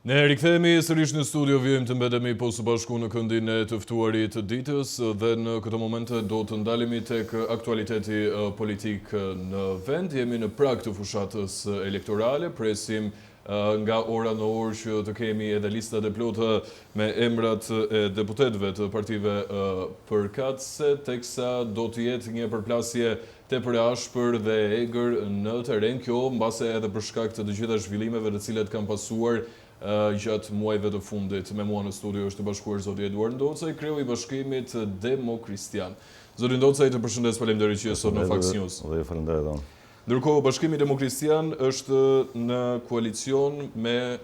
Ne rikthehemi sërish në studio, vijojmë të mbetemi po së bashku në këndin e të ftuarit të ditës dhe në këto momente do të ndalemi tek aktualiteti politik në vend. Jemi në prag të fushatës elektorale, presim nga ora në orë që të kemi edhe listat e plota me emrat e deputetëve të partive përkatëse, teksa do të jetë një përplasje tepër e ashpër dhe e egër në terren, kjo mbase edhe për shkak të të gjitha zhvillimeve të cilat kanë pasuar gjatë muajve të fundit. Me mua në studio është bashkuar zoti Eduard Ndocaj, kreu i Bashkimit Demokristian. Zoti Ndocaj, të përshëndes, faleminderit që je sot në Fax News. Dhe ju falenderoj dhe unë. Ndërkohë, Bashkimi Demokristian është në koalicion me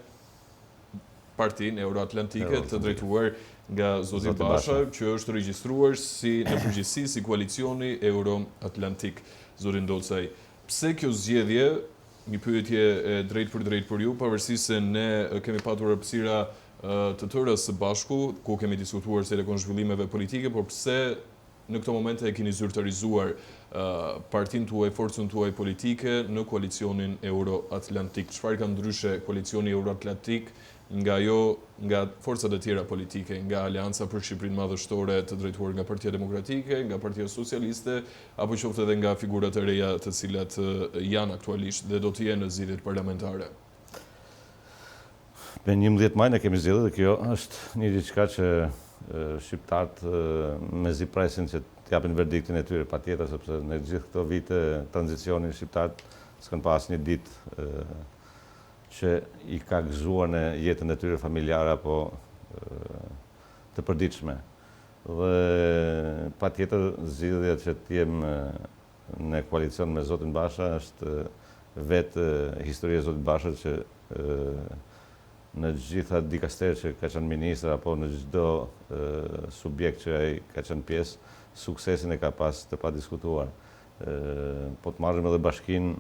Partinë Euroatlantike të drejtuar nga zoti Basha, që është regjistruar si në përgjithësi si koalicioni Euroatlantik. Zoti Ndocaj, pse kjo zgjedhje, një pyetje e drejtpërdrejtë për ju, pavarësisht se ne kemi patur hapësira të tëra së bashku, ku kemi diskutuar sa i takon zhvillimeve politike, por pse Në këto momente e keni zyrtarizuar partinë tuaj, forcën tuaj politike në koalicionin euroatlantik. Çfarë ka ndryshe koalicioni euroatlantik nga ajo nga forcat e tjera politike, nga Aleanca për Shqipërinë Madhështore të drejtuar nga Partia Demokratike, nga Partia Socialiste, apo qoftë edhe nga figurat e reja të cilat janë aktualisht dhe do të jenë në zgjedhjet parlamentare? Me 11 maj ne kemi zgjedhjet dhe kjo është një diçka që shqiptarët mezi presin që të japin verdiktin e tyre patjetër sepse në gjithë këto vite tranzicioni shqiptarët s'kanë pas një ditë që i ka gëzuar në jetën e tyre familjare apo të përditshme. Dhe patjetër zgjidhja që të jem në koalicion me zotin Basha është vetë historia e zotit Basha që në gjitha dikasteret që ka qenë ministër apo në çdo subjekt që ai ka qenë pjesë, suksesin e ka pas të padiskutuar. Po të marrim edhe bashkinë,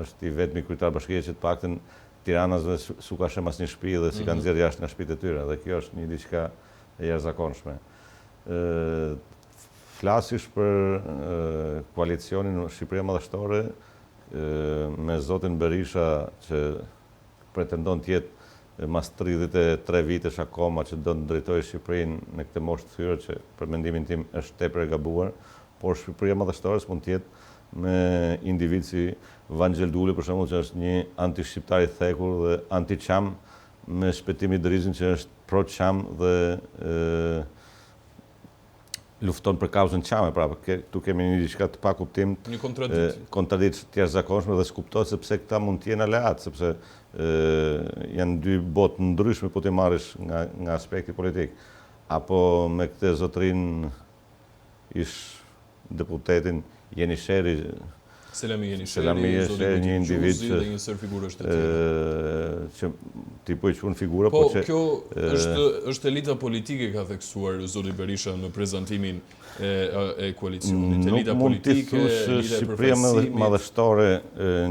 është i vetmi kryetar bashkie që të paktën tiranasve s'u ka shemb asnjë shtëpi dhe s'i ka mhm. nxjerrë jashtë nga shtëpitë e tyre dhe kjo është një diçka e jashtëzakonshme. Flasish për koalicionin Shqipëria Madhështore me zotin Berisha që pretendon të jetë mas 33 vitesh akoma që do të drejtojë Shqipërinë në këtë moshë të thyer që për mendimin tim është tepër e gabuar, por Shqipëria Madhështore s'mund të jetë me individ si Vangjel Dule për shembull që është një antishqiptar i thekur dhe anti-çam me Shpëtim Idrizin që është pro-çam dhe lufton për kauzën çame, pra këtu kemi një diçka të pakuptimtë. Një kontradiktë. Kontradiktë të jashtëzakonshme dhe s'kuptohet se pse këta mund të jenë aleatë, sepse janë dy botë të ndryshme po t'i marrësh nga nga aspekti politik. Apo me këtë zotërinë ish deputetin Jenisheri, Selami Jenisheri, Selami Jenisheri, një individ që dhe një sërë figurash të tjera. Që ti po i quan figura, po, po që kjo është është elita politike ka theksuar zoti Berisha në prezantimin e e koalicionit. Elita politike, elita e Shqipëria madhështore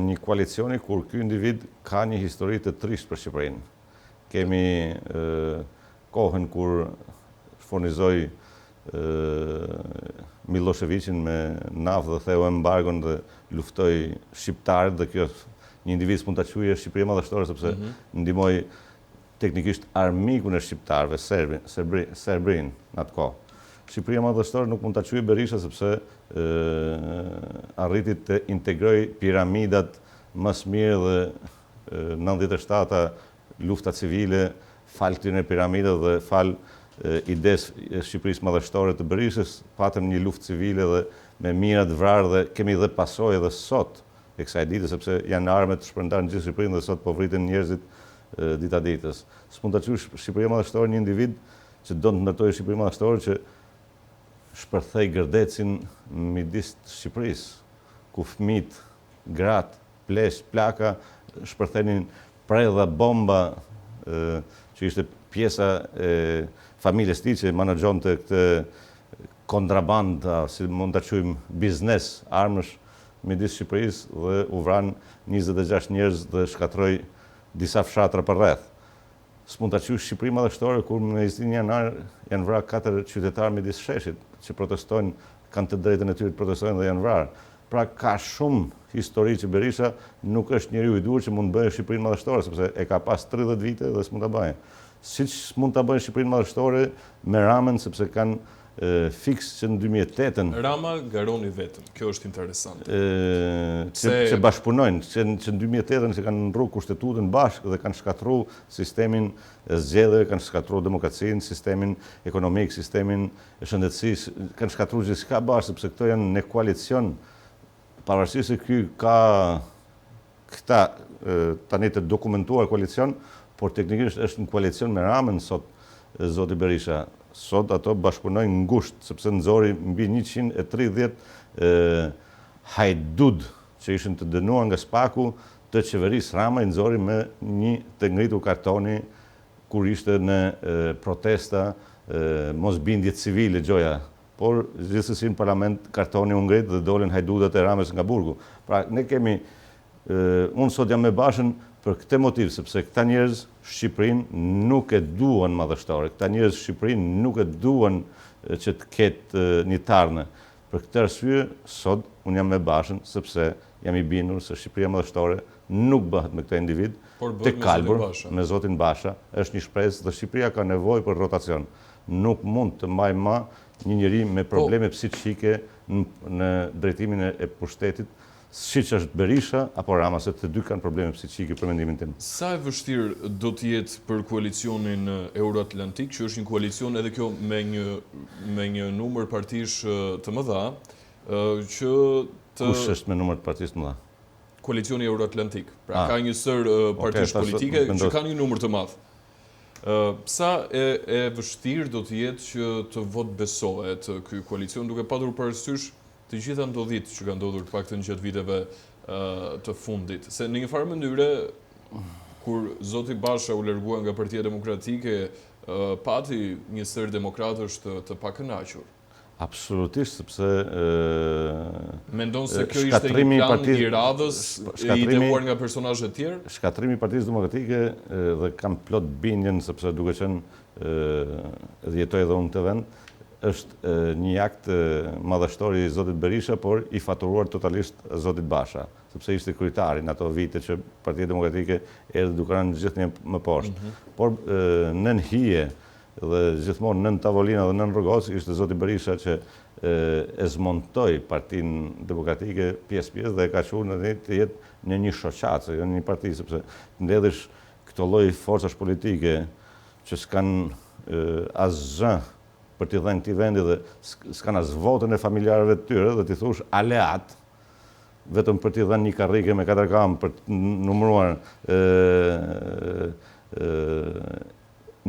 një koalicioni kur ky individ ka një histori të trishtë për Shqipërinë. Kemi kohën kur furnizoi Millosheviqin me naftë dhe theu embargon dhe luftoi shqiptarët dhe kjo një individ s'mund ta quaje Shqipëria madhështore sepse mm -hmm. ndihmoi teknikisht armikun e shqiptarëve, Serbin, Serbri, Serbinë në atë kohë. Shqipëria madhështore nuk mund ta quaje Berisha sepse e, arriti të integrojë piramidat më së miri dhe 97-a lufta civile, falë këtyre piramidave dhe falë idesë Shqipërisë madhështore të Berishës, patëm një luftë civile dhe me mijëra të vrarë dhe kemi dhe pasojë edhe sot e kësaj dite, sepse janë armë të shpërndarë në gjithë Shqipërinë dhe sot po vriten njerëzit dita ditës. S'mund ta quash Shqipëria madhështore një individ që don të ndërtojë Shqipëri madhështore që shpërthej Gërdecin midis të Shqipërisë, ku fëmijët, gratë, pleq, plaka shpërthenin predha, bomba, që ishte pjesa e familjes tij që menaxhonte këtë kontrabandë, si mund ta quajmë biznes armësh midis Shqipërisë dhe u vranë 26 njerëz dhe shkatërroi disa fshatra përreth. S'mund ta quash Shqipëri madhështore kur më 21 janar janë vrarë katër qytetarë midis sheshit që protestojnë, kanë të drejtën e tyre të protestojnë dhe janë vrarë. Pra ka shumë histori që Berisha nuk është njeriu i duhur që mund të bëjë Shqipërinë madhështore, sepse e ka pas 30 vite dhe s'mund ta bëjë. Siç s'mund ta bëjë Shqipërinë madhështore me Ramën, sepse kanë fiks që në 2008-ën. Rama garon i vetëm, kjo është interesante. Që, që bashkëpunojnë, që, që në 2008-ën që kanë ndrru kushtetutën bashkë dhe kanë shkatërru sistemin e zgjedhjeve, kanë shkatërru demokracinë, sistemin ekonomik, sistemin e shëndetësisë, kanë shkatërru gjithçka bashkë, sepse këto janë në koalicion, pavarësisht se ky ka këta tani të dokumentuar koalicion, por teknikisht është në koalicion me Ramën sot zoti Berisha. Sot ato bashkëpunojnë ngushtë, sepse nxori mbi 130 hajdud që ishin të dënuar nga SPAK-u të qeverisë Rama i nxori me një të ngritur kartoni kur ishte në protesta mosbindje civile gjoja Por, gjithsesi në parlament kartoni u ngrit dhe dolën hajdutët e Ramës nga burgu. Pra, ne kemi, unë sot jam me Bashën për këtë motiv, sepse këta njerëz Shqipërinë nuk e duan madhështore, këta njerëz Shqipërinë nuk e duan që të ketë një të ardhme. Për këtë arsye, sot unë jam me Bashën, sepse jam i bindur se Shqipëria madhështore nuk bëhet me këta individë të kalbur, me zotin Basha, është një shpresë dhe Shqipëria ka nevojë për rotacion. Nuk mund të mbajë ma një njeri me po. probleme psiqike në drejtimin e pushtetit, siç është Berisha apo Rama, se të dy kanë probleme psiqike për mendimin tim. Sa e vështirë do të jetë për koalicionin Euroatlantik, që është një koalicion edhe kjo me një me një numër partish të mëdha, që të Kush është me numër të partisë të mëdha? Koalicioni Euroatlantik. Pra ah. ka një sërë partish politike që kanë një numër të madh. Sa e e vështirë do të jetë që të votëbesohet ky koalicion duke patur parasysh të gjitha ndodhitë që kanë ndodhur të paktën gjatë viteve të fundit. Se në një farë mënyre kur zoti Basha u largua nga Partia Demokratike, pati një sërë demokratësh të, të pakënaqur. Absolutisht, sepse Mendon se kjo ishte një plan i radhës i ideuar nga personazhe të tjerë? Shkatërrimi i Partisë Demokratike dhe kam plot bindjen sepse duke qenë dhe jetoj edhe unë në këtë vend, është një akt madhështor i zotit Berisha, por i faturuar totalisht zotit Basha, sepse ishte kryetari në ato vite që Partia Demokratike erdhi duke rënë gjithnjë më poshtë. Mhm. Por nën hije Dhe gjithmonë nën tavolina dhe nën rrogoz ishte zoti Berisha që e zmontoi Partinë Demokratike pjesë pjesë dhe e ka çuar në të jetë në një shoqatë, se jo në një parti, sepse të mbledhësh këto lloj forcash politike që s'kanë asgjë për t'i dhënë këtij vendi dhe s'kanë as votën e familjarëve të tyre dhe t'i thush aleat, vetëm për t'i dhënë një karrike me katër kambë për të numëruar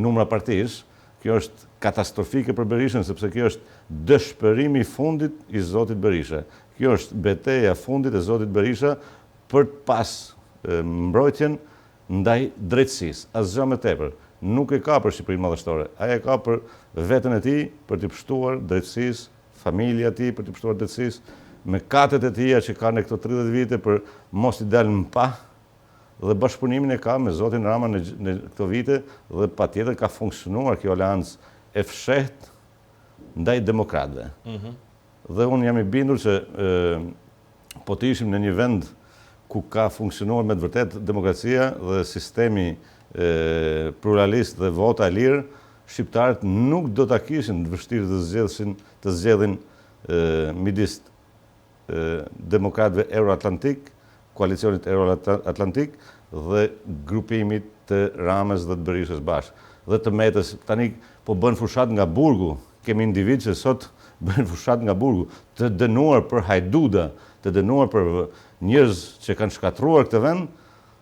numra partish, kjo është katastrofike për Berishën, sepse kjo është dëshpërimi i fundit i zotit Berisha. Kjo është beteja e fundit e zotit Berisha për të pas mbrojtjen ndaj drejtësisë. Asgjë më tepër. Nuk e ka për Shqipërinë madhështore. Ai e ka për veten e tij, për t'i pështuar drejtësisë, familja e tij për t'i pështuar drejtësisë, mëkatet e tija që ka në këto 30 vite për mos t'i dalë në pah, dhe bashkëpunimin e ka me zotin Rama në në këto vite dhe patjetër ka funksionuar kjo aleancë e fshehtë ndaj demokratëve. Mm -hmm. Dhe unë jam i bindur që e, po të ishim në një vend ku ka funksionuar me të vërtetë demokracia dhe sistemi e, pluralist dhe vota e lirë, shqiptarët nuk do ta kishin të vështirë të zgjedhshin, të zgjedhin e, midis demokratëve euroatlantik, koalicionit euroatlantik dhe grupimit të Ramës dhe të Berishës bashkë. Dhe të Metës, tani po bën fushatë nga burgu, kemi individë që sot bëjnë fushatë nga burgu, të dënuar për hajduda, të dënuar për njerëz që kanë shkatërruar këtë vend,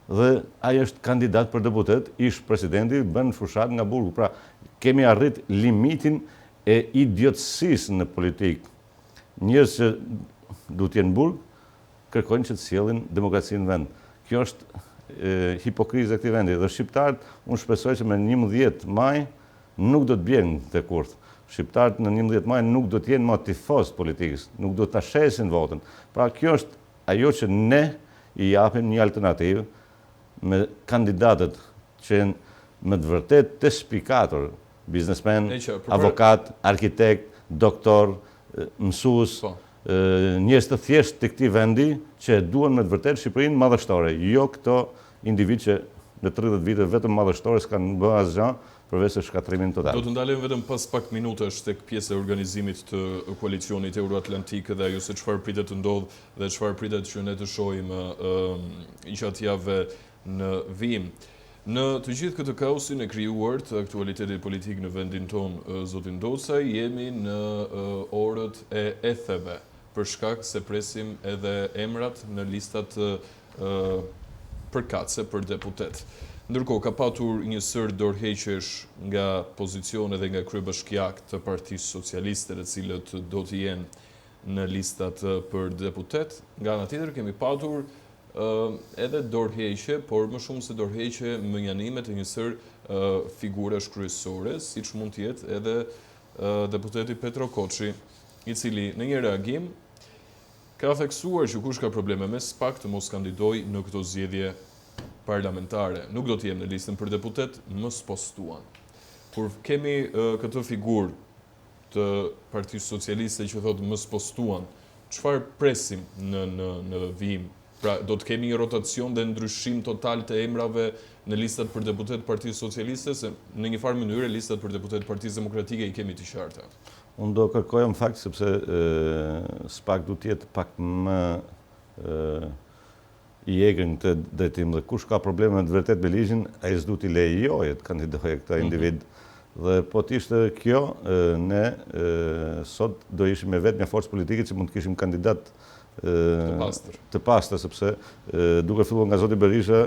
dhe ai është kandidat për deputet, ish presidenti bën fushatë nga burgu. Pra, kemi arrit limitin e idiotësisë në politikë. Njerëz që duhet të jenë në burg, kërkojnë që të sjellin demokracinë në vend. Kjo është hipokriza e këtij vendi dhe shqiptarët, unë shpresoj që me 11 maj nuk do të bien në këtë kurth. Shqiptarët në 11 maj nuk do të jenë më tifozë të politikës, nuk do ta shesin votën. Pra kjo është ajo që ne i japim një alternativë me kandidatët që janë me të vërtetë të spikatur Biznesmen, avokat, arkitekt, doktor, mësues, po. njerëz të thjeshtë të këtij vendi që e duan me të vërtetë Shqipërinë madhështore, jo këto individë që në 30 vite vetëm madhështore s'kanë bërë asgjë përveç se shkatërrimin total. Do të ndalem vetëm pas pak minutash tek pjesa e organizimit të koalicionit euroatlantik dhe ajo se çfarë pritet të ndodhë dhe çfarë pritet që ne të shohim gjatë javëve në vijim. Në të gjithë këtë kaosin e krijuar të aktualitetit politik në vendin tonë, zoti Ndocaj, jemi në orët e etheve, për shkak se presim edhe emrat në listat përkatëse për deputetë. Ndërkohë, ka patur një sërë dorëheqjesh nga pozicione dhe nga kryebashkiakë të Partisë Socialiste, të cilët do të jenë në listat për deputetë. Nga ana tjetër, kemi patur edhe dorëheqje, por më shumë se dorëheqje, mënjanime të një sërë figurash kryesore, siç mund të jetë edhe deputeti Petro Koçi, i cili në një reagim ka theksuar që kush ka probleme me SPAK të mos kandidojë në këto zgjedhje parlamentare. Nuk do të jem në listën për deputet, më spostuan. Kur kemi këtë figurë të Partisë Socialiste që thotë më spostuan, çfarë presim në në në vijim? Pra, do të kemi një rotacion dhe ndryshim total të emrave në listat për deputetë të Partisë Socialiste, se në një farë mënyre listat për deputetë të Partisë Demokratike i kemi të qarta. Unë do kërkoja në fakt sepse SPAK duhet të jetë pak më i egër në këtë drejtim dhe kush ka probleme me të vërtetë me ligjin, ai s'duhet t'i lejojë të kandidojë këta mhm. individ. Dhe po të ishte kjo, ne sot do ishim e vetmja forcë politike që mund të kishim kandidat të pastër, të pastër sepse duke filluar nga zoti Berisha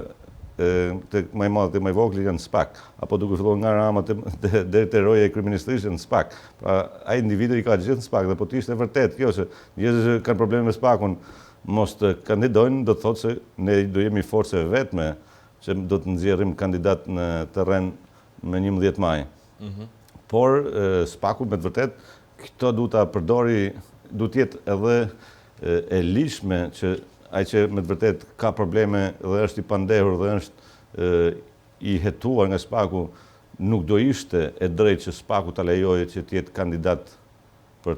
te më i madhi te më i vogli janë SPAK, apo duke filluar nga Rama te deri te roja e kryeministrisë janë SPAK. Pra ai individi i ka gjithë në SPAK dhe po të ishte vërtet kjo se njerëzit që kanë probleme me SPAK-un, mos të kandidojnë, do të thotë se ne do jemi forcë e vetme që do të nxjerrim kandidat në terren më 11 maj. Mhm. Por SPAK-u me të vërtetë këto duhet ta përdori, duhet të jetë edhe e ligjshme që ai që me të vërtetë ka probleme dhe është i pandehur dhe është i hetuar nga SPAK-u, nuk do ishte e drejtë që SPAK-u ta lejojë që të jetë kandidat për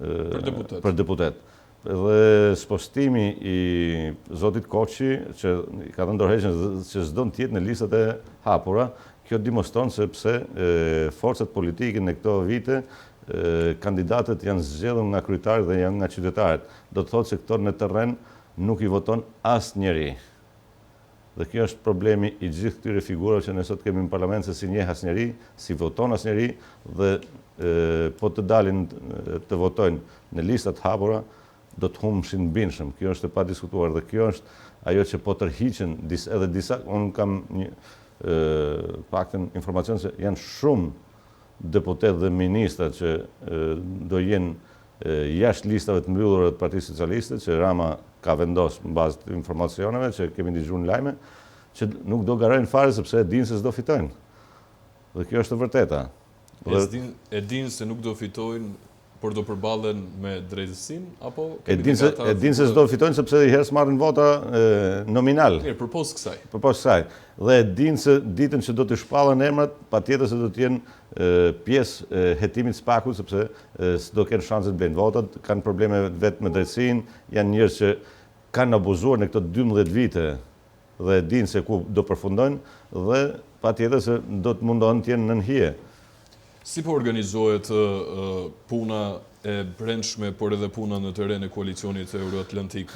për deputet. Për deputet. Dhe spostimi i zotit Koçi, që ka dhënë dorëheqjen që s'don të jetë në listat e hapura, kjo demonstron se pse forcat politike në këto vite kandidatët janë zgjedhur nga kryetarët dhe janë nga qytetarët. Do të thotë se këto në terren nuk i voton asnjeri. Dhe kjo është problemi i gjithë këtyre figurave që ne sot kemi në parlament se s'i njeh asnjeri, s'i voton asnjeri dhe po të dalin të votojnë në lista të hapura, do të humbshin bindshëm. Kjo është e padiskutuar dhe kjo është ajo që po tërhiqen edhe disa, unë kam një paktën informacion se janë shumë deputetë dhe ministra që do jenë jashtë listave të mbyllura të Partisë Socialiste, që Rama ka vendos në bazë të informacioneve që kemi dëgjuar në lajme, që nuk do garojnë fare sepse e dinë se s'do fitojnë. Dhe kjo është e vërteta. Dhe... E dinë se nuk do fitojnë, por do përballen me drejtësinë apo e dinë se e dinë se s'do fitojnë sepse një herë s'marrin vota nominal. Mirë, përpos kësaj. Përpos kësaj. Dhe e dinë se ditën që do të shpallen emrat, patjetër se do të jenë pjesë e hetimit SPAK-ut sepse s'do kenë shanse të blejnë votat, kanë probleme vetë me drejtësinë, janë njerëz që kanë abuzuar në këto 12 vite dhe e dinë se ku do përfundojnë dhe patjetër se do të mundohen të jenë nën hije. Si po organizohet puna e brendshme, por edhe puna në terren e koalicionit euroatlantik,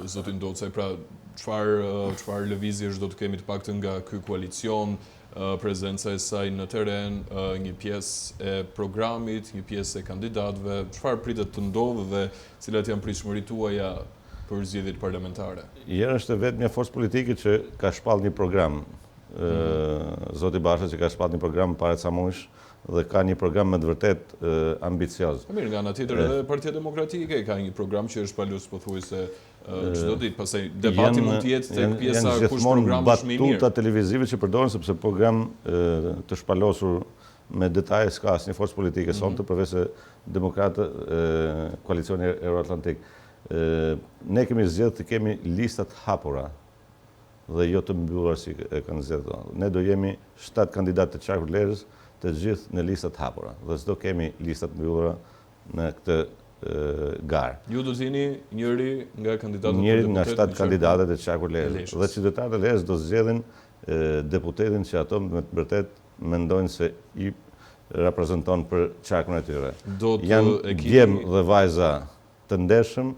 zoti Ndocaj, pra çfarë çfarë lëvizjesh do të kemi të paktën nga ky koalicion, prezenca e saj në terren, një pjesë e programit, një pjesë e kandidatëve, çfarë pritet të ndodhë dhe cilat janë pritshmëritë tuaja për zgjedhjet parlamentare? JER është e vetmja forcë politike që ka shpallë një program. Mhm. Zoti Basha që ka shpallë një program para ca muajsh dhe ka një program me të vërtetë ambicioz. Po mirë, nga ana tjetër edhe Partia Demokratike ka një program që është palos pothuajse çdo ditë, pastaj debati mund të jetë tek pjesa kush program është më i mirë. Batuta televizive që përdoren sepse program të shpalosur me detaje s'ka asnjë forcë politike mhm. sonte përveç se demokratë koalicioni euroatlantik. Ne kemi zgjedhur të kemi lista të hapura dhe jo të mbyllura si e kanë zgjedhur. Ne do jemi 7 kandidatë të qarkut Lezhës, të gjithë në lista të hapura dhe s'do kemi lista të mbyllura në këtë. garë. Ju do të jeni njëri nga kandidatët Njëri nga 7 kandidatët e qarkut Lezhës. Dhe qytetarët e Lezhës do zgjedhin deputetin që ato me të vërtetë mendojnë se i reprezenton për qarkun e tyre. Janë djem dhe vajza të ndershëm,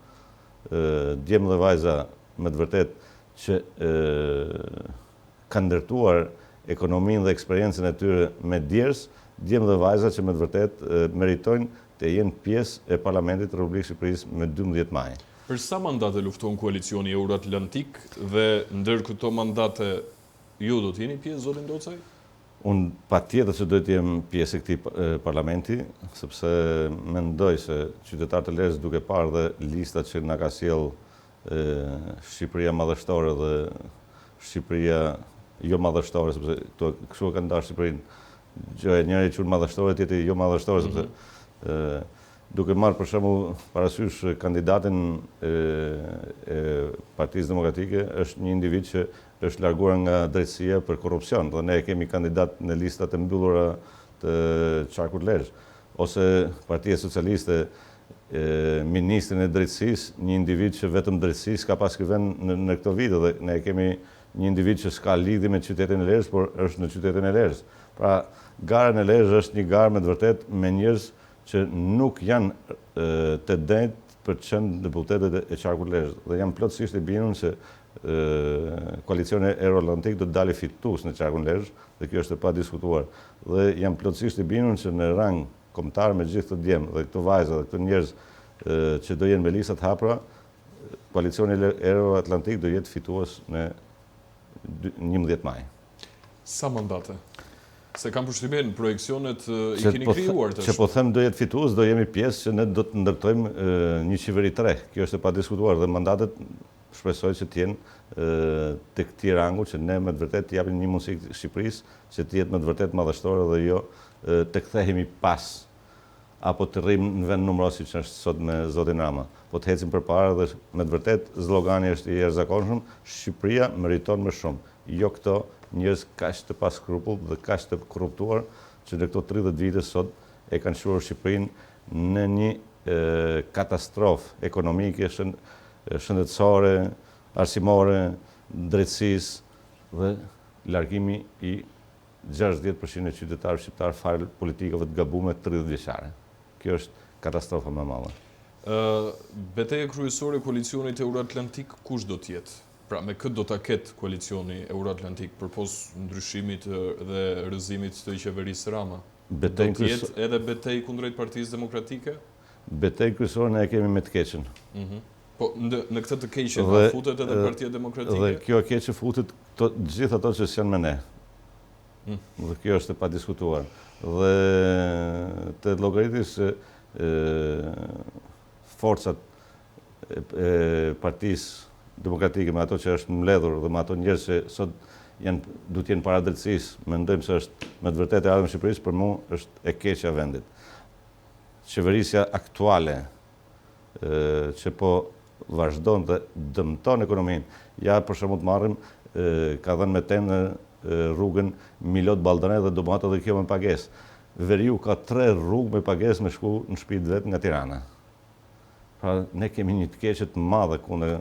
djem dhe vajza me të vërtetë që kanë ndërtuar ekonominë dhe eksperiencën e tyre me djersë, djem dhe vajza që me të vërtetë meritojnë të jenë pjesë e Parlamentit të Republikës së Shqipërisë me 12 maj. Për sa mandate lufton koalicioni Euroatlantik dhe ndër këto mandate ju do të jeni pjesë, zoti Ndocaj? Unë patjetër që do të jem pjesë e këtij parlamenti, sepse mendoj se qytetarët e Lezhës duke parë dhe listat që na ka sjellë Shqipëria madhështore dhe Shqipëria jo madhështore, sepse këto kështu e kanë ndarë Shqipërinë. Gjoja njëri e quan madhështore, tjetri jo madhështore, sepse mm -hmm. duke marrë për shembull parasysh kandidatin e, e Partisë Demokratike, është një individ që është larguar nga drejtësia për korrupsion dhe ne e kemi kandidat në listat e mbyllura të qarkut Lezhë. Ose Partia Socialiste ministrin e drejtësisë, një individ që vetëm drejtësi s'ka pas ky vend në, në këto vite dhe ne e kemi një individ që s'ka lidhje me qytetin e Lezhës, por është në qytetin e Lezhës. Pra, gara në Lezhë është një garë me të vërtetë me njerëz që nuk janë të denjë për të qenë deputetët e qarkut Lezhës. Dhe jam plotësisht i bindur se koalicioni Euroatlantik do të dalë fitues në qarkun Lezhë dhe kjo është e padiskutuar. Dhe jam plotësisht i bindur se në rang kombëtar me gjithë këto djem dhe këto vajza dhe këto njerëz që do jenë me lista të hapura, koalicioni Euroatlantik do jetë fitues në 11 maj. Sa mandate? Se kam përshtypjen, projeksionet i keni po krijuar tash. Që po them do jetë fitues, do jemi pjesë që ne do të ndërtojmë një qeveri të re. Kjo është e padiskutuar dhe mandatet shpresoj që të jenë të këtij rangu që ne me të vërtetë të japim një mundësi Shqipërisë që të jetë me të vërtetë madhështore dhe jo të kthehemi pas apo të rrimë në vend numëro siç është sot me zotin Rama. Po të ecim përpara dhe me të vërtetë slogani është i jashtëzakonshëm, Shqipëria meriton më shumë. Jo këto njerëz kaq të paskrupullt dhe kaq të korruptuar që në këto 30 vite sot e kanë çuar Shqipërinë në një katastrofë ekonomike, shëndetësore, arsimore, drejtësisë dhe largimi i 60% e qytetarëve shqiptarë falë politikave të gabume 30 vjeçare. Kjo është katastrofa më e madhe. Beteja kryesore e koalicionit Euroatlantik kush do të jetë? Pra me kë do ta ketë koalicioni Euroatlantik përpos ndryshimit dhe rrëzimit të qeverisë Rama? Do të jetë edhe betejë kundrejt Partisë Demokratike? Betejën kryesore ne e kemi me të keqen. Mhm. Po në në këtë të keqen a futet edhe Partia Demokratike? Dhe kjo e keqe futet të gjithë ato që s'janë me ne. Mm. Dhe kjo është e padiskutuar. Dhe të llogaritësh se forcat e, e Partisë Demokratike me ato që është mbledhur dhe me ato njerëz që sot janë duhet të jenë para drejtësisë, mendojmë se është me të vërtetë e ardhmja e Shqipërisë, për mua është e keqja e vendit. Qeverisja aktuale që po vazhdon dhe dëmton ekonominë. Ja, për shembull të marrim, ka dhënë me tender rrugën Milot-Balldren dhe do bëhet edhe kjo me pagesë. Veriu ka tre rrugë me pagesë me shku në shtëpi të vet nga Tirana. Pra, ne kemi një të keqe të madhe kundër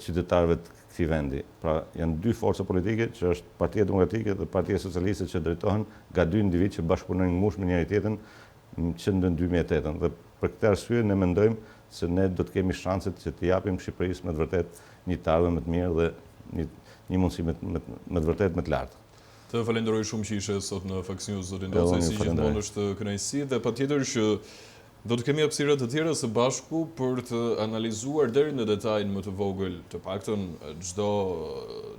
qytetarëve të këtij vendi. Pra, janë dy forca politike që është Partia Demokratike dhe Partia Socialiste që drejtohen nga dy individë që bashkëpunojnë ngushtë me njëri tjetrin që në 2008-ën. Dhe për këtë arsye ne mendojmë se ne do të kemi shanset që të japim Shqipërisë me të vërtetë një të ardhme më të mirë dhe një, një mundësi me, me, me të vërtetë më të lartë. Të falenderoj shumë që ishe sot në Fax News, zoti Ndocaj, si gjithmonë është kënaqësi dhe patjetër që do të kemi hapësira të tjera së bashku për të analizuar deri në detajin më të vogël, të paktën çdo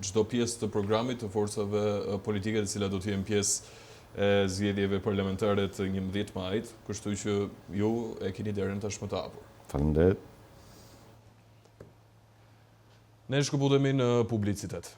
çdo pjesë të programit të forcave politike të cilat do të jenë pjesë e zgjedhjeve parlamentare të 11 majit, kështu që ju e keni derën tashmë të hapur. Faleminderit. Ne shkëputemi në publicitet.